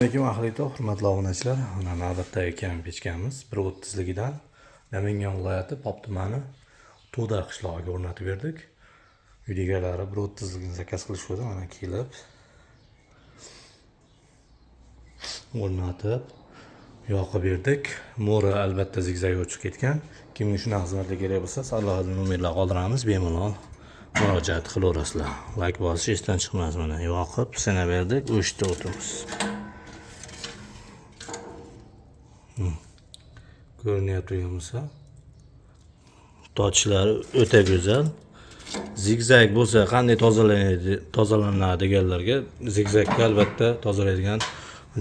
Alaykum ahli itoq, hurmatli obunachilar. Mana navbatdagi kam pechkamiz 1.30ligidan Namangan viloyati Pop tumani To'da qishlog'iga o'rnatib berdik. Uy egalari 1.30ligini zakaz qilishdi. Mana kelib o'rnatib yoqib berdik. Mo'ri albatta zigzag o'chib ketgan. Kimga shunaqa xizmatlar kerak bo'lsa, alohida nomerlar qoldiramiz, bemalol murojaat qilaverasizlar. Layk bosish esdan chiqmas mana. Yoqib sanab berdik, o'chdi o'timiz. Ko'rinyapti bo'lsa, tochlari o'ta go'zal. Zigzag bo'lsa qanday tozalanadi, tozalanadi deganlarga zigzagga albatta tozalaydigan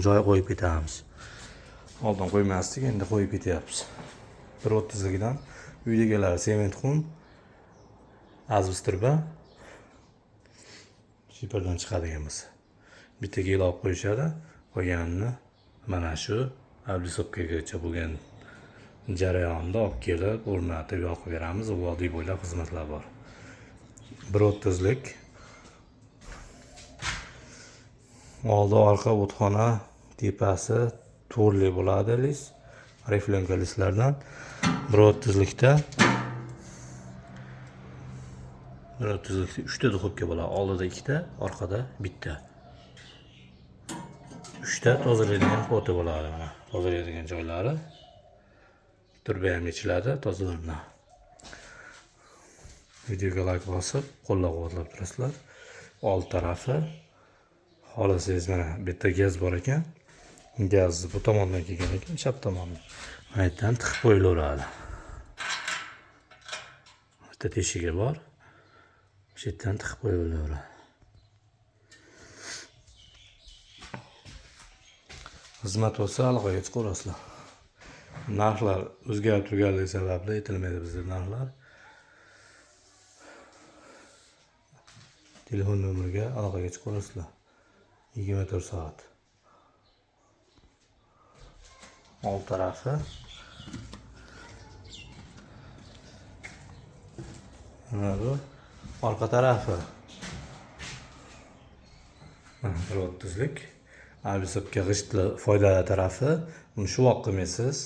joy qo'yib ketamiz. Oldin qo'ymasdik, endi qo'yib ketyapmiz. 1.30ligidan uy egalari sement xum, azbis turba shiperdan chiqadigan bo'lsa. Bitta gel olib qo'yishadi, qolganini mana shu oblisovkagacha bo'lgan jarayonda olib kelib o'rnatib yoqib beramiz. Vodiy bo'ylab xizmatlar bor. 1.30lik oldi orqa o'txona tepasi to'rli bo'ladi lis, reflenka listlardan. 1.30likda 1.30likda 3 ta duxovka bo'ladi. Oldida 2 ta, orqada bitta. 3 ta tozalaydigan xoti bo'ladi mana. Tozalaydigan joylari. Turba ham yechiladi, tozalanadi. Videoga like bosib, qo'llab-quvvatlab turasizlar. Old tarafi xohlasangiz mana bu yerda gaz bor ekan. Gaz bu tomondan kelgan ekan, chap tomondan. Mana yerdan tiqib qo'yilaveradi. Bitta teshigi bor. O'sha yerdan tiqib qo'yilaveradi. Xizmat bo'lsa aloqaga chiqaverasizlar. Narxlar o'zgarib turganligi sababli aytilmaydi bizda narxlar. Telefon nomeriga aloqaga chiqaverasizlar. 24 soat. Old tarafi. Mana bu orqa tarafi. Mana 1.30lik. Oblisovka g'ishtli foydali tarafi, buni shuvoq qilmaysiz,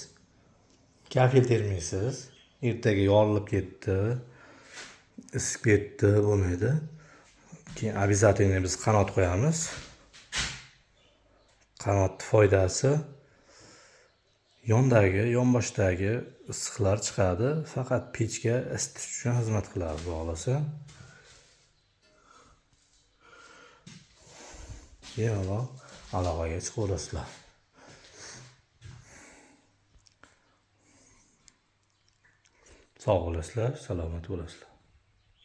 kafel termaysiz, ertaga yorilib ketdi, isib ketdi bo'lmaydi. Keyin обязательно biz qanot qo'yamiz. Qanotning foydasi yondagi, yonboshdagi issiqlar chiqadi, faqat pechka isitish uchun xizmat qiladi, xudo xohlasa. Bemalol aloqaga chiqaverasizlar. Sog' bo'lasizlar, salomat bo'lasizlar.